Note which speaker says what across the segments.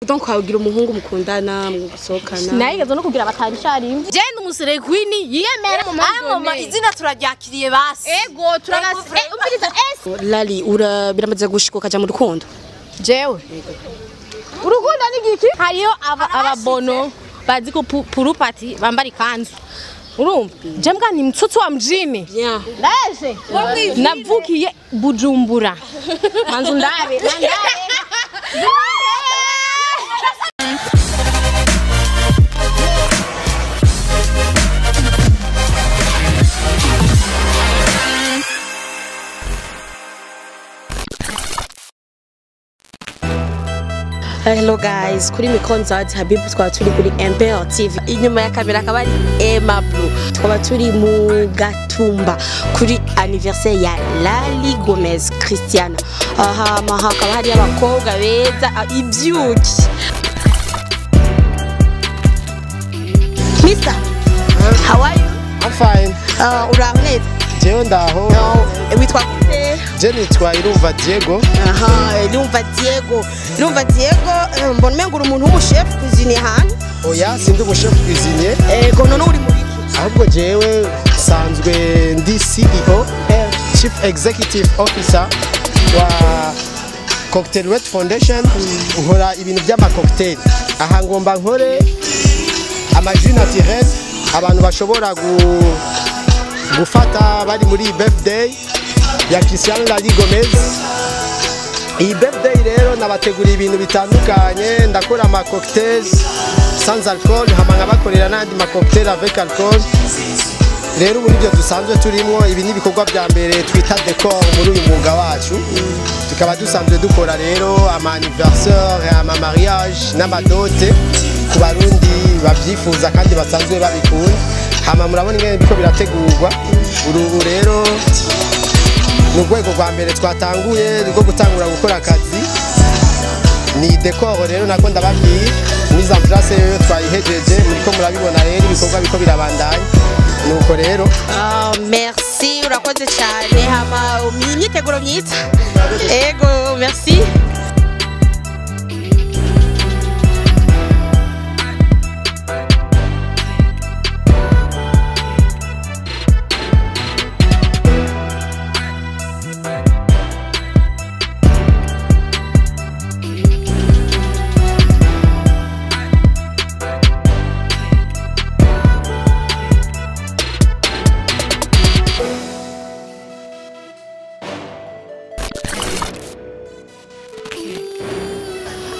Speaker 1: Donc wagira umuhungu mukundana musohokana?
Speaker 2: Nayigeze no kugira batabisharimye.
Speaker 3: Je ndi umusore queen yiyemera.
Speaker 4: Amoma izina turaryakiriye basi.
Speaker 3: Ego turabasi. Umviriza S.
Speaker 1: Lali, ura biramaze gushika ukaja mu rukundo?
Speaker 3: Jewe. Urukundo ni giki? Hariyo ababono bazi ko purupati bambara ikanzu. Urumva? Je mbwa ni mtsutsu wa mjini.
Speaker 1: Bien.
Speaker 3: Ndaje. Navukiye Bujumbura. Manzu ndabe, ndabe.
Speaker 1: Hello guys, kuri Mikonzat Habib, twaba turi kuri MPR TV. Inyuma ya kamera akaba ari Emma Blue. Twaba turi mu Gatumba kuri anniversaire ya Lali Gomez Christiana. Aha hakaba hari abakobwa beza ibyuki. Mister, how are you?
Speaker 5: I'm fine.
Speaker 1: Uraho neza?
Speaker 5: Jewe ndaho.
Speaker 1: No, witwa gute?
Speaker 5: Je nitwa Irumva Diego.
Speaker 1: Aha, Irumva Diego. Irumva Diego, mbona umengo uri umuntu w'umuchef cuisinier hano.
Speaker 5: Oya, sindi umuchef cuisinier.
Speaker 1: Ego, none uri muri iki?
Speaker 5: Ahubwo jewe nsanzwe ndi CEO, Chief Executive Officer wa Cocktail Red Foundation. Nkora ibintu by'amacocktail. Aha ngomba nkore amajus naturel abantu bashobora gufata bari muri birthday ya Cristiano Lali Gomez. Iyi birthday rero nabateguriye ibintu bitandukanye, ndakora ama cocktails sans alcool, hama nkabakorera n'andi ma cocktail avec alcool. Rero ubu nibyo dusanzwe turimo, ibi ni ibikorwa bya mbere twita decor muri uyu mwuga wacu. Tukaba dusanzwe dukora rero ama anniversaire, ama mariage n'amadote ku Barundi babyifuza kandi basanzwe babikunda. Hama murabona ingene biriko birategurwa. Ubu rero ni urwego rwa mbere twatanguye rwo gutangura gukora akazi, ni decor rero nako ndababwiye, mise en place rero twayihejeje, muriko murabibona rero ibikorwa biko birabandanya. Nuko rero
Speaker 1: Merci, urakoze cyane. Hama imyiteguro myiza. Ego, merci.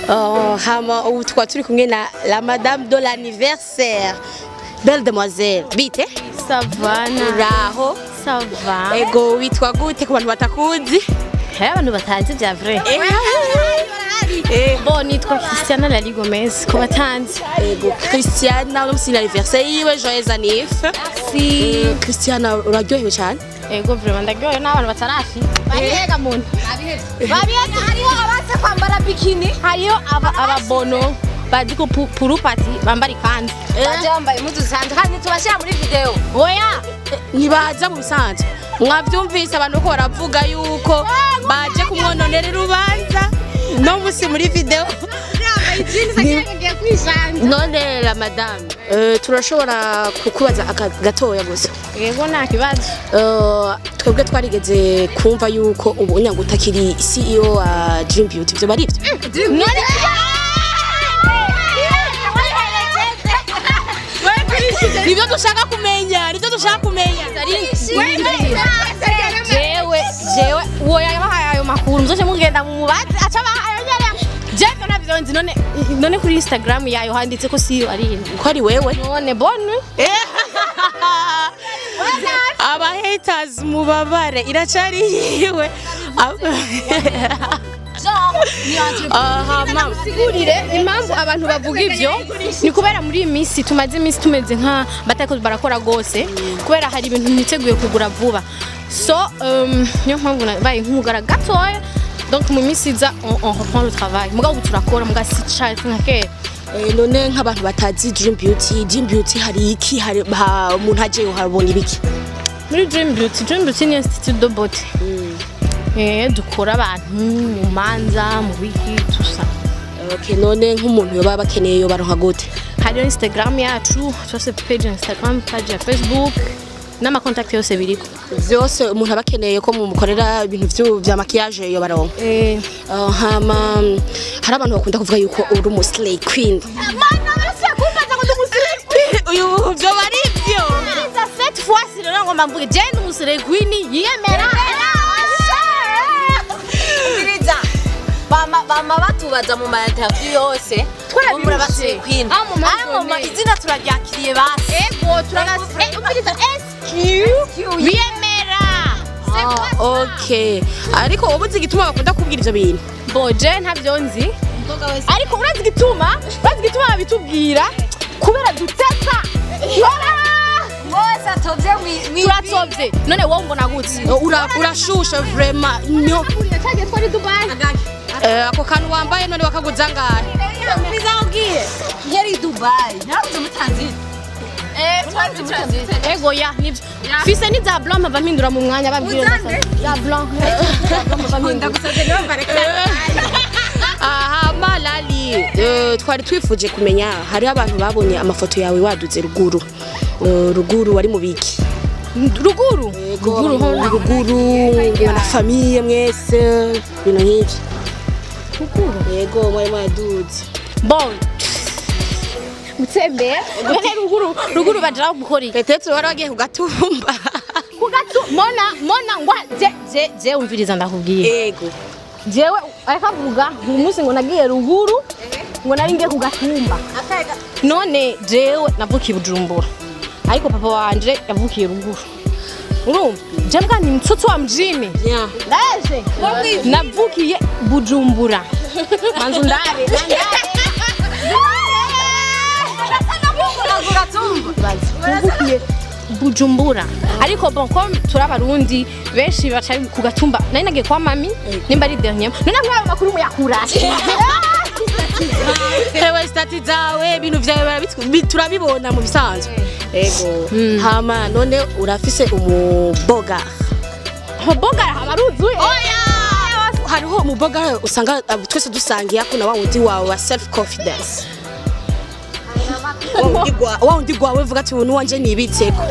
Speaker 1: Oh, hama ubu tukaba turi kumwe na la madame de l'anniversaire, belle demoiselle, bite?
Speaker 2: Ça va na.
Speaker 1: Uraho?
Speaker 2: Ça va.
Speaker 1: Ego, witwa gute ku bantu batakuzi?
Speaker 2: Hari abantu batazi bya vrai.
Speaker 1: Eh,
Speaker 2: Bon, nitwa Christiana Lali Gomez ku batanzi.
Speaker 1: Ego, Christiana, uno musi ni anniversaire yiwe, joyeux anniv.
Speaker 2: Si.
Speaker 1: Christiana, uraryohewe cyane?
Speaker 2: Ego vraiment ndaryohewe n'abantu batarashi. Barihega muntu.
Speaker 4: Babihetse hariho abaze kwambara bikini.
Speaker 2: Hariyo ababono bazi ko purupati bambara ikanzu.
Speaker 4: Baje bambaye impuzu zisanzwe kandi tubashira muri video.
Speaker 2: Oya.
Speaker 1: Ntibaza mu bisanzwe. Mwavyumvise abantu ko baravuga yuko baje kumwononera urubanza no musi muri video. None la madame, turashobora kukubaza gatoya gusa?
Speaker 2: Ego nta kibazo.
Speaker 1: Twebwe twarigeze kumva yuko ubu nyango utakiri CEO wa Dream Beauty, ivyo bari ivyo?
Speaker 2: None
Speaker 1: Nivyo dushaka kumenya, nivyo dushaka kumenya.
Speaker 2: Jewe uwo yabahaye ayo makuru muzoce mugenda mu mubaze aca abahaye nyene. Jewe navyo nzi none kuri Instagram yayo handitse ko CEO ari
Speaker 1: Ko ari wewe?
Speaker 2: None bonne.
Speaker 1: Aba haters mubabare, iracari yiwe. Aha mama.
Speaker 2: Sigurire impamvu abantu bavuga ivyo ni kubera muri iyi minsi tumaze iminsi tumeze nka batariko barakora gose, kubera hari ibintu niteguye kugura vuba. So niyo mpamvu nabaye nk'umugara gatoya. Donc mu minsi iza on reprend le travail. Mugabo ubu turakora muga si cane nka kera.
Speaker 1: None nk'abantu batazi Dream Beauty, Dream Beauty hari iki, hari umuntu ajeyo harabona ibiki?
Speaker 2: Muri Dream Beauty, Dream Beauty ni institut de beauté. Dukora abantu mu manza, mu biki, tout ça.
Speaker 1: Okay, none nk'umuntu yoba bakeneye yo baronka gute?
Speaker 2: Hariyo Instagram yacu, turafise page ya Instagram, page ya Facebook n'ama contact yose biriko.
Speaker 1: Vyose umuntu aba akeneye ko mumukorera ibintu vya maquillage yo baronka. Hama hari abantu bakunda kuvuga yuko uri umu slay queen.
Speaker 2: Mana basi kumbaza ngo ndi umu slay queen.
Speaker 1: Uyu vyo bari vyo.
Speaker 2: Cette fois ci rero ngomba mvuge je ndi umu slay queen yiyemera.
Speaker 4: Umviriza. Bama batubaza mu ma interview yose.
Speaker 2: Twarabirushe.
Speaker 4: Queen.
Speaker 2: Amoma
Speaker 4: izina turaryakiriye basi.
Speaker 2: Ego turabasi. Umviriza SQ biyemera.
Speaker 1: Okay. Ariko ubuzi igituma bakunda kubwira ivyo bintu?
Speaker 2: Bo je ntavyo nzi. Ariko urazi igituma? Urazi igituma babitubwira? Kubera dutesa.
Speaker 4: Bose atovye mwi
Speaker 2: Turatovye. None wowe mbona gute?
Speaker 1: Urashusha vraiment. Nyo.
Speaker 2: Cyagiye twari Dubai.
Speaker 1: Ako kantu wambaye none wakaguza ngahe?
Speaker 4: Bizabwiye. Yari Dubai. Narabuze mutanzira. Twabuze mutanzira.
Speaker 2: Ego ya nivyo. Fise ni za blanc mpava mpindura mu mwanya babwira. Za blanc.
Speaker 4: Ndagusabye niba mbareka.
Speaker 1: Aha Malali, twari twifuje kumenya hari abantu babonye amafoto yawe waduze ruguru. Ruguru wari mu biki?
Speaker 2: Ruguru.
Speaker 1: Ruguru ruguru na famille mwese ibintu nk'ivyo.
Speaker 2: Ruguru.
Speaker 1: Yego mwari mwaduze.
Speaker 2: Bon. Gutembera. None ruguru ruguru bajira gukora iki?
Speaker 1: Petete wari wagiye kugatumba.
Speaker 2: Kugatu mona ngwa je umviriza ndakubwiye.
Speaker 1: Yego.
Speaker 2: Jewe arakavuga umunsi ngo nagiye ruguru ngo nari ngiye kugatumba. None jewe navukiye Bujumbura. Ariko papa wanje yavukiye ruguru. Urumva? Je mbwa ni mtoto wa mjini.
Speaker 1: Yeah.
Speaker 2: Ndaje. Navukiye Bujumbura. Manzu ndabe. Navukiye Bujumbura. Ariko bon comme turi abarundi benshi baca ku gatumba. Nari nagiye kwa mami nimba ari dernier. None nk'ayo makuru muyakura.
Speaker 1: Ewe stati zawe ibintu vyawe turabibona mu bisanzwe. Ego. Hama none urafise umuboga.
Speaker 2: Umuboga abaruzuye.
Speaker 1: Oya! Hariho umuboga usanga twese dusangiye ako na wa wundi wawe wa self confidence. Wa wundi gwawe vuga ati uyu wanje nibitseko.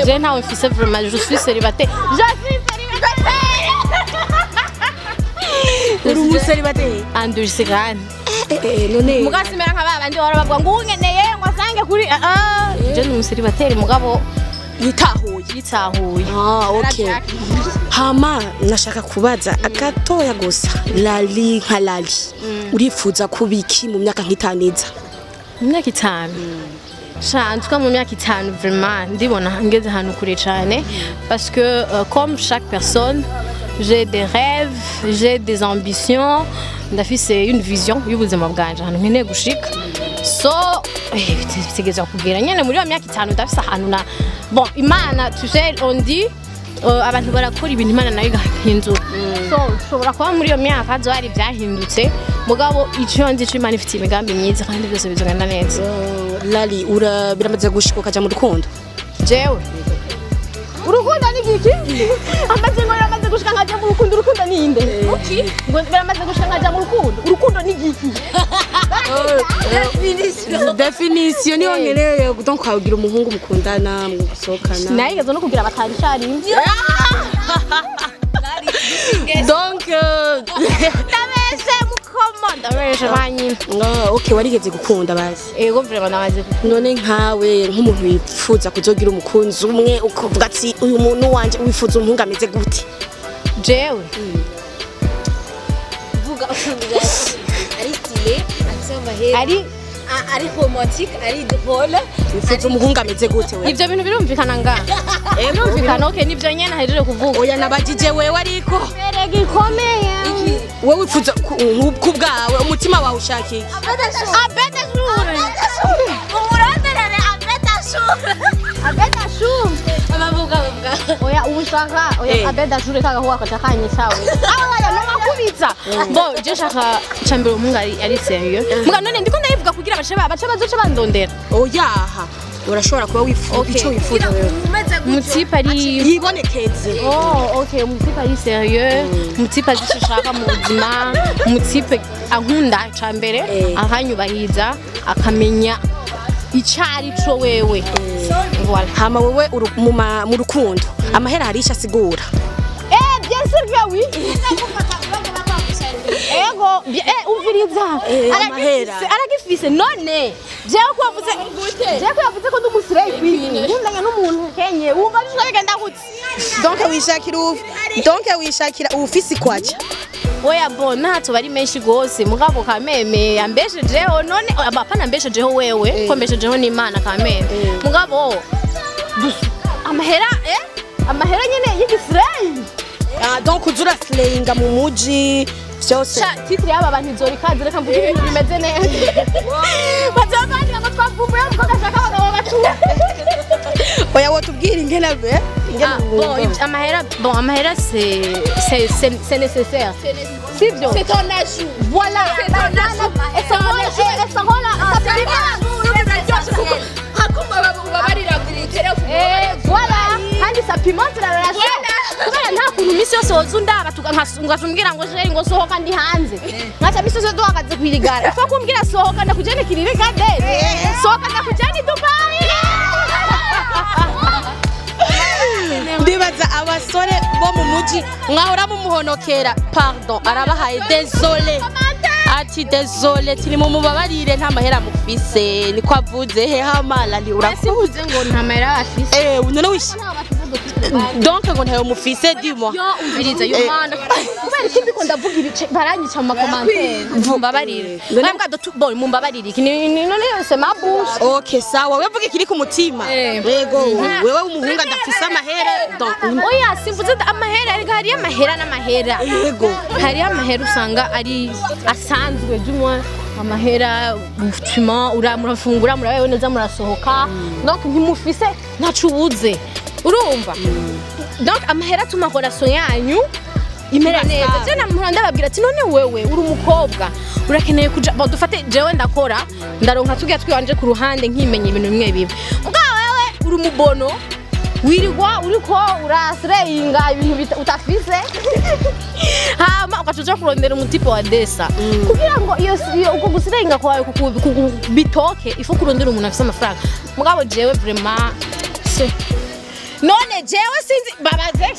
Speaker 2: Je ntawe mfise vraiment, je suis célibataire. Je suis célibataire.
Speaker 1: Uri umuseribateri?
Speaker 2: Andurisigan.
Speaker 1: None
Speaker 2: Mugasimera nka babandi bahora bavuga ngo unkeneye ngo asange kuri Je ndi umuseribateri mugabo
Speaker 1: yitahuye.
Speaker 2: Yitahuye.
Speaker 1: Ah, okay. Hama nashaka kubaza agatoya gusa. Lali nka Lali. Urifuza kubiki mu myaka nk'itanu iza?
Speaker 2: Mu myaka itanu. Sha, en tout cas mu myaka itanu vraiment ndibona ngeze ahantu kure cyane parce que comme chaque personne j'ai des rêves, j'ai des ambitions, ndafise une vision y'ubuzima bwanje ahantu nkeneye gushika. So bitegeza kugira nyene muri iyo myaka itanu ndafise ahantu na bon Imana, tu sais on dit abantu barakora ibintu Imana nayo igahindura. So ushobora kuba muri iyo myaka hazo hari ibyahindutse mugabo icyo nzi cyo Imana ifite imigambi myiza kandi byose bizogenda neza.
Speaker 1: Lali biramaze gushika ukaja mu rukundo?
Speaker 2: Jewe urukundo ni giki? Amaze ngo biramaze gushika nkaja mu rukundo, urukundo ni inde? Ngo biramaze gushika nkaja mu rukundo, urukundo ni giki?
Speaker 1: Definition niyo nkeneye donc wagira umuhungu mukundana musohokana.
Speaker 2: Nayigeze no kugira batarishari.
Speaker 1: Donc
Speaker 2: ndabeshe mukoma ndabeshe banyina.
Speaker 1: Okay, warigeze gukunda bazi?
Speaker 2: Ego vraiment namaze.
Speaker 1: None nkawe nk'umuntu wifuza kuzogira umukunzi umwe ukavuga ati uyu muntu wanje, wifuza umuhungu ameze gute?
Speaker 2: Jewe
Speaker 4: Vuga ukuntu ari stylé, afise amahera.
Speaker 2: Ari
Speaker 4: Ari romantique, ari drôle.
Speaker 1: Wifuza umuhungu ameze gute wewe?
Speaker 2: Ivyo bintu birumvikana nga. Birumvikana, okay, nivyo nyene nahejeje kuvuga.
Speaker 1: Oya nabajije wewe ariko.
Speaker 2: Mbere gikomeye.
Speaker 1: Wewe wifuza ku bwawe umutima wawe ushaka iki?
Speaker 2: Abeda shure.
Speaker 4: Umuronderere abeda shure.
Speaker 2: Abeda shure.
Speaker 4: Abavuga bavuga.
Speaker 2: Oya ushaka oya abeda shure kagahuwa katakanyishawe. Aho no makubitsa. Bon, je shaka chambere umuhungu ari sérieux. Muga none ndiko ndayivuga kugira bace bace bazoce bandondera.
Speaker 1: Oyaha urashobora kuba wifuza icyo wifuza wewe.
Speaker 2: Umutipe ari
Speaker 1: yibonekeze.
Speaker 2: Oh, okay, umutipe ari sérieux, umutipe azi icyo ashaka mu buzima, umutipe ankunda ca mbere, akanyubahiriza, akamenya icari co wewe. Voilà.
Speaker 1: Hama wewe mu rukundo amahera hari icyo asigura?
Speaker 2: Eh, bien sûr que oui. Ego, umviriza.
Speaker 1: Amahera.
Speaker 2: Aragifise none. Jewe ko wavuze, jewe ko yavuze ko ndi umusireyi queen. Nkundanye n'umuntu kenye. Wumva bishobora bigenda gute?
Speaker 1: Donc wishakira ufisi kwacha?
Speaker 2: Oya, bon, ntaco bari menshi gose, mugabo kameme yambeshejeho none apana ambeshejeho wewe, ko mbeshejeho n'Imana kameme. Mugabo amahera amahera nyene y'igisireyi.
Speaker 1: Ah, donc uzura slayinga mu muji vyose.
Speaker 2: Sha, titre y'aba bantu izora ikaze, reka mvuge ibintu bimeze neza. Bazobandika ngo twavumbuye umukobwa ashaka abagabo batura.
Speaker 1: Oya, wotubwira ingene be ingene
Speaker 2: Ah, bon, amahera, bon, amahera c'est nécessaire. Sivyo?
Speaker 3: C'est ton ajout.
Speaker 2: Voilà.
Speaker 3: C'est ton ajout.
Speaker 2: Et ça rend, et ça rend la, ça
Speaker 3: Ubabarira kuri telefone.
Speaker 2: Eh, voilà. Kandi ça pimente la relation. Kubera nta kuntu iminsi yose woza undaba ugaca umbwira ngo chéri, ngo sohoka ndi hanze. Nkaca iminsi yose duhagaze kwirigara. Ifa kumbwira sohoka ndakujane kiriri gadeni. Sohoka ndakujane i Dubai.
Speaker 1: Ndibaza abasore bo mu muji mwahora mumuhonokera, pardon, arabahaye désolé, ati désolé, tiri mu mubabarire, nta mahera mufise, niko avuze. He hamala ndi urakuze.
Speaker 2: Simvuze ngo nta mahera afise.
Speaker 1: Eh, none wish donc ngo ntayo mufise, dis-moi.
Speaker 2: Yo, umviriza, yo mana, kubera ikindi ko ndavuga ibice baranyica mu ma commentaires, mumbabarire. Mwambwa do bon, mumbabarire, iki ni none c'est ma bouche.
Speaker 1: Okay, sawa, wewe vuga ikiri ku mutima. Yego, wewe umuhungu adafise amahera donc
Speaker 2: Oya, simvuze amahera, ariko hariyo amahera n'amahera. Hariyo amahera usanga ari asanzwe, du moins amahera tuma ura murafungura, murabeho neza, murasohoka, donc ntimufise ntaco ubuze, urumva? Donc amahera atuma relation yanyu imera neza. Je namuhora ndababwira ati none wewe uri umukobwa, urakeneye kuja, bon, dufate jewe ndakora, ndaronka tugiye twiwanje ku ruhande, nkimenya ibintu bimwe bimwe. Mugabo wewe uri umubono, wirirwa uriko urasireyinga ibintu utafise, hama ugaca uja kurondera umu type wa desa kugira ngo iyo uko gusirenga kwawe bitoke, ifo kurondera umuntu afise amafaranga. Mugabo jewe vraiment none jewe sinzi babaze.